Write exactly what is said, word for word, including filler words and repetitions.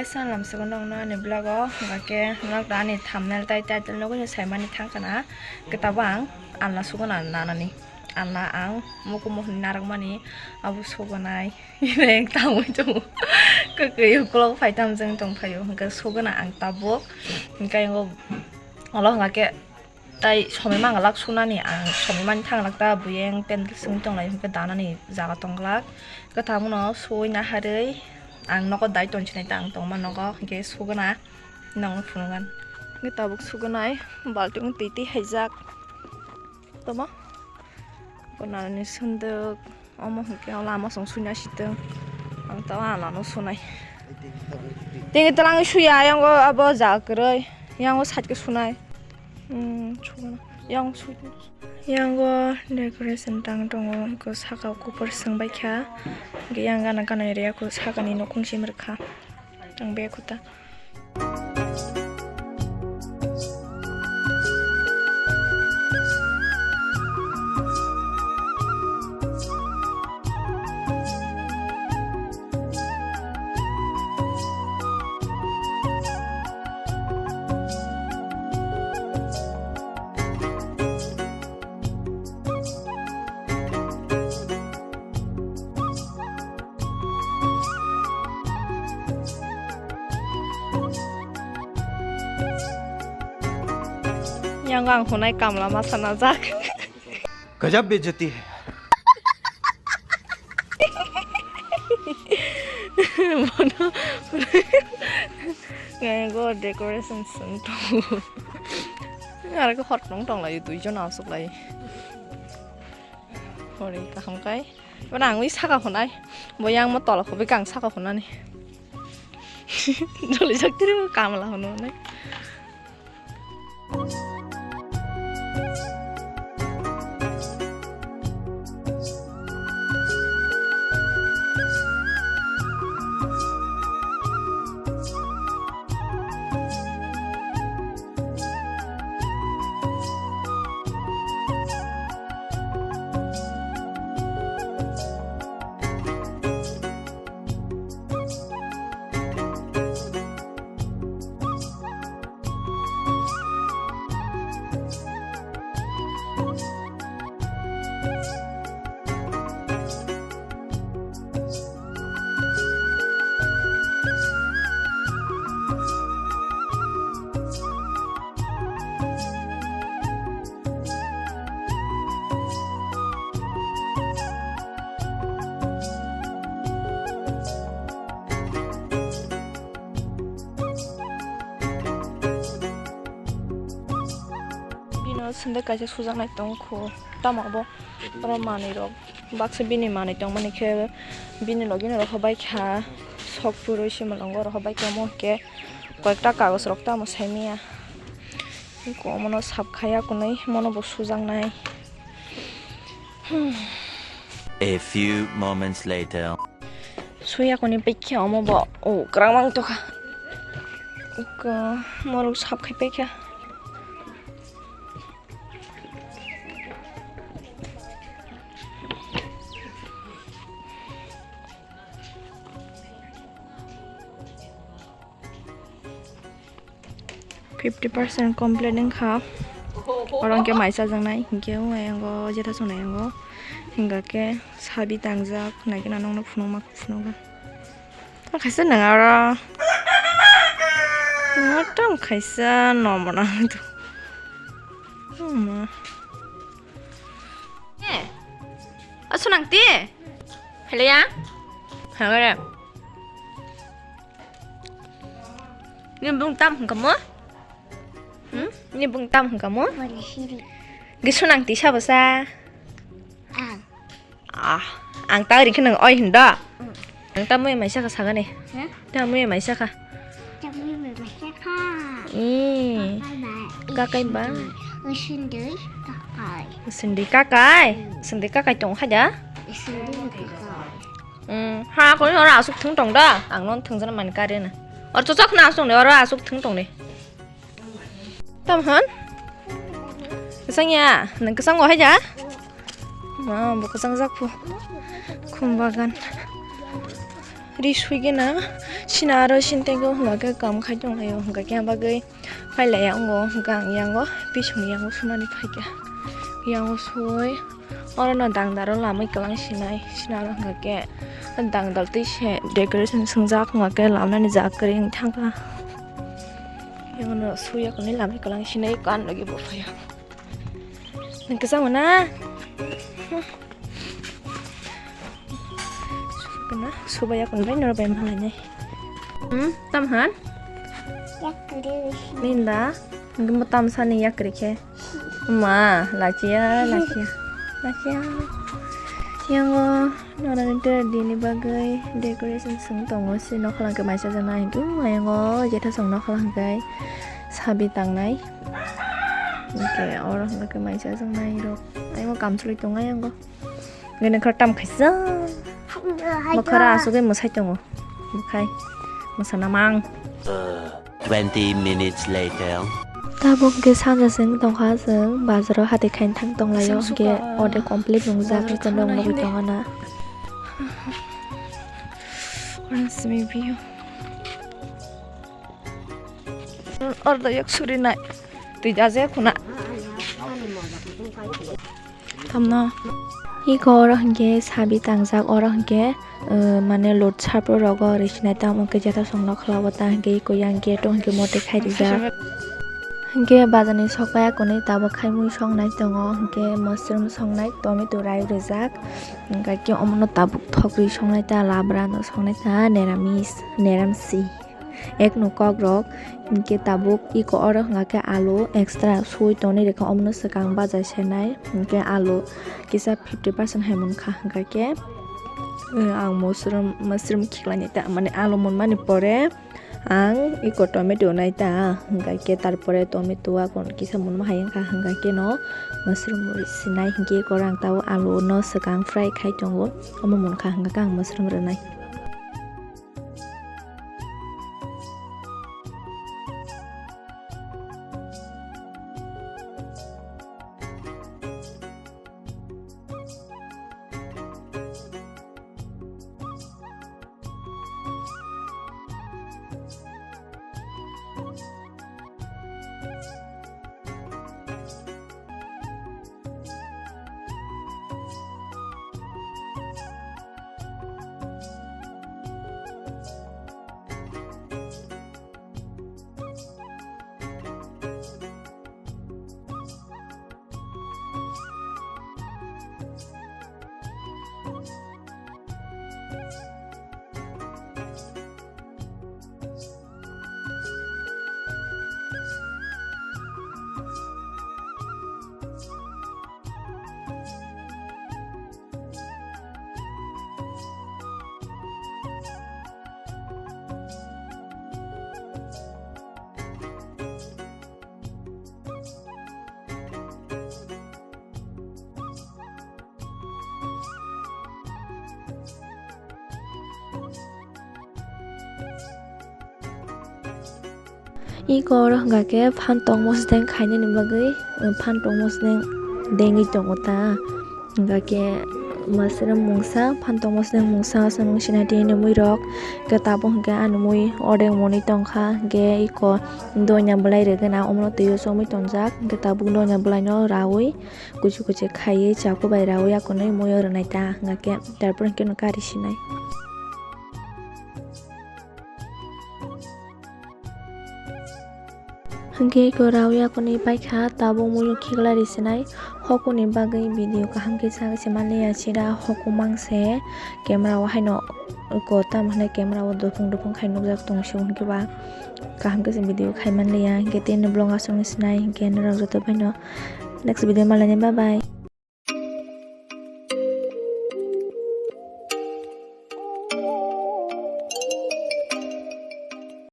Salam sugo nokno ani vlog o, hwnkhe nok da ani thumbnail tai title nugwi saimani thangkha na, khe tabuk ang alna suguna nanani, alna ang mukumu hwnwi narwkmani abo sugunai. Ire tangwi tongo. Kwkwi uklok phai tamo chwng tong phaio. Hwnkhe suguna ang tabuk. Hwnkhe abo olo hwnkhe tai somoi manglak sunani ang somoi mani thanglak ta buyeng pendel sung tonglai hwnkhe danani jaga tongglak. Kwthangno sui naharwi ang nogo dai tongsinai ta ang tongma nogo hwnkhe suguna nongno phunukgan. Hwnkhe tabuk sugunai balting twi twi haijak. Toma? Bo nanani sunduk. Omo hwnkhe o lama song suina sitwng. Ang tao alano sunai. Tini twlang suya, yang o abo ja kwrwi. Yang o side khe sunai. Hmm, suguna. Yang sui. Yang o decoration tang tongo. Ko saka o kupor swng bai kha. Yang gana gana area ko sakani nokung sim rwkha. Ang be khuta. Yang ang hunai kamla masa najak. Gajab bejati hai. Bono. Ngai go decoration sung tongo. Aro ke hot nong tong lai, duijon asuk lai. Hori kaham kai. Bana ang wi saka hunai. Bo yang mo tola khobi kang saka hunani. Doli jak tiri mo kamla hunai. Bino sende kaisa sujaknai tong kho, tamo abo oro manwi rok baksa bini manwi tongmani khe bini logi no rohor bai kha, sok purwi simalongo rohor bai kha, omo hwnkhe koyekta kagoj rok tamo saimanya. Eko omono sap khaiya kunui, mono bo sujaknai. Hmm. A few moments later. Suya kuni pekhe omo bo, o, kwrang mang tokha. Eko morok sap khai pekha. Fifty percent complete wngkha. Oro hwnkhe mai chajaknai, hinkhe o ayang o jeta chonai yango. Hingkha khe sabi tangjak, naikhe nangno phunukma phunukgo. Tamo khaisa nang aro. Tamo khaisa nomo nang to. Hmm. Eh. Aso nang ti? Hello ya? Hello ya? Ni bung tam hwnkha mo? Hmm? Ni bung tam hwnkha mo? Wani siri. Gisu nang tisa bwsa? Ang. Ah, ang ta ri khe nang oi hin da? Hmm. Ang ta mui mai saka sagani. Ha? Ta mui mai saka. Ta mui mai saka. Ih. Kakai ba? Kakai ba? Usundui, usundui kakai. Usundui kakai. Hmm. Usundui kakai tong kha da? Usundui kakai. Hmm, ha, koni oro asuk thung tong da. Ang non thung jana man kare na. Or chok na asuk ne, oro asuk thung tong ne. Tam hwn? Kwchang ya? Nang kwchang bo hai da? Ma, bo kwchang jak phu. Khum bagan. Ri sui gana, sina aro sintengo hwnba khe kam khai tong laio, hwnba khe ang bagwi phai laiya wngo, hwnba khe ang yango, bising yango sunani phaikha. Yango sui, oro no dangdaro lamwi kwlang sinai, sina aro hwnba khe dangdal twi se decoration swngjak, hwnba khe lamnani jaga kwrwi wng thangkha. Yango no suya kwnwi lamwi kwlang sinai, kan logi bo phaiya. Nang kwchangma na? Sukuna, subaya kunbai noro bai malainai. Hmm, tam han? Yakri. Ninda, gumbo tam sani yakri khe. Ma, lachiya, lachiya. Lachiya. Yango, nonani tere dini bagwi decoration sung tongo, si nokholang khe maisa jana hintu, yango jetha song nokholang khe sabi tangnai. Oke, oro hwnba khe maisa jang nai rok. Aymo kamchwlwi tongo ayang go. Gana kha tam khaisa. Hai Bokhara to. Asugwi mwsai tongo. Bukhai. Mwsana mang. Twenty minutes later. Tabuk hwnkhe sanja se wng tongkha chwng bazaro hati khaina thang tonglaio, hwnkhe order complete nungjak, bazaro rwchapmung thangna nugwi hinwi. Tongo na. Orang simi biyo. Ordo yak suri nai. Twi jaje khuna. Tamno. Iko oro hwnkhe sabi tangjak, oro hwnkhe, eh, mane load sarpo rogo risinai, tamo hwnkhe jeta songno khlao ta hwnkhe iko yang gate o hwnkhe mote khai rijak. Hwnkhe bazani sokpaya kwnwi tabuk khai mui songnai tongo, hwnkhe mushroom songnai, tomato rai rijak, hwnkhe omono tabuk thok rwi songnai ta, labra no songnai ta, neramis, neramsi. Ekno kokrok, hinkhe tabuk iko oro hwnka khe alu extra sui tonwi rwkha, omono swkang baja senai, hinkhe alu kisa fifty percent hai mankha, hwnka khe, eh, ang mushroom, mushroom khiklainai ta, mane alu monmani pore ang iko tomato nai ta, hwnka khe tarpore tomato akon kisa monma hai wngkha, hwnka khe no mushroom sinai, hinkhe iko oro ang tabuk alu no swkang fry khai tongo, omo mankha, hwnka khe ang mushroom rwnai. Iko oro hwnka khe phan tongmo sdeng khainani bagwi, phan tongmo sdeng dengwi tongo ta. Hwnka khe mwswrwng mungsa, phan tongmo sdeng mungsa, aswk mungsa sinai tini mui rok. Hwnkhe tabuk hwnkhe ani mui ordek monwi tongkha, hwnkhe iko doina bwlai rwgena omono twiwi chomwi tongjak. Hwnkhe tabuk doina bwlaino raui kuchi kuchi khaiwi chaku bai raui akonwi muiyo rwnai ta, hwnkhe tarpor hwnkhe no kari sinai. Hwnkhe iko raui akonwi paikha, tabuk muiyo khiklai risinai. Hokuni bagwi video kaham khe sa se manliya, sida hoku mangse camera o haino iko tamo hwnwi camera o dopung dopung khai nukjak tong se, hwnkhe ba kaham khe se video khai manliya, hwnkhe tini vlog aswk no sinai, hwnkhe norok joto phano next video malainai, bye bye.